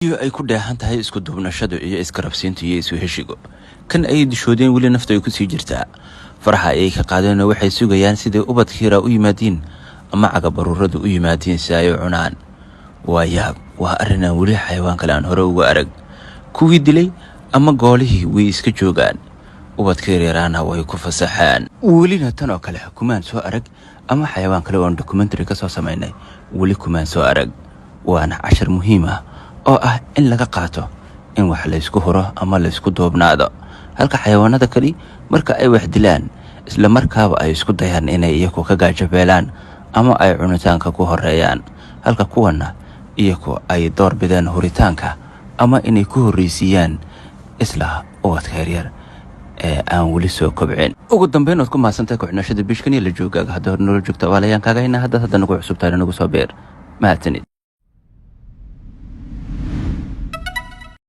Iyo ay ku dheehan tahay isku duubnashadu iyo iskarabsiintu iyo isu heshigo. Kan ayay dishoodeen, weli naftu ay kusii jirtaa. Faraxa ayay ka qaadeenoo waxay sugayaan siday ubadkiiraa u yimaadiin ama cagabaruuradu u yimaadiin si ay u cunaan. Waa yaab, waa arrin aan weli xayawaan kale aan hore uga arag. Kuwii dilay ama goolihii way iska joogaan, ubadka yaryaraana way ku fasaxeen. Welina tan oo kale kumaan soo arag, ama xayawaan kale oon documentary ka soo samaynay weli kumaan soo arag. Waana cashar muhiim ah oo ah in laga qaato in wax laysku huro ama laysku duubnaado, halka xayawaanada kali marka ay wax dilaan isla markaaba ay isku dayaan inay iyagu ka gaajabeelaan ama ay cunitaanka ku horeeyaan, halka kuwana iyagu ay door bideen huritaanka ama inay ku horreysiiyaan isla ubadka yaryar ee aan weli soo kobcin. Ugu dambeyn, ood ku mahadsantahay ku-xidhnashada page-kan iyo la joogaaga. Hadda hore noola joogta, abaalayaan kaaga haynaa. Haddaad hadda nagu cusubtahay, nagu soo beer. Mahadsanid.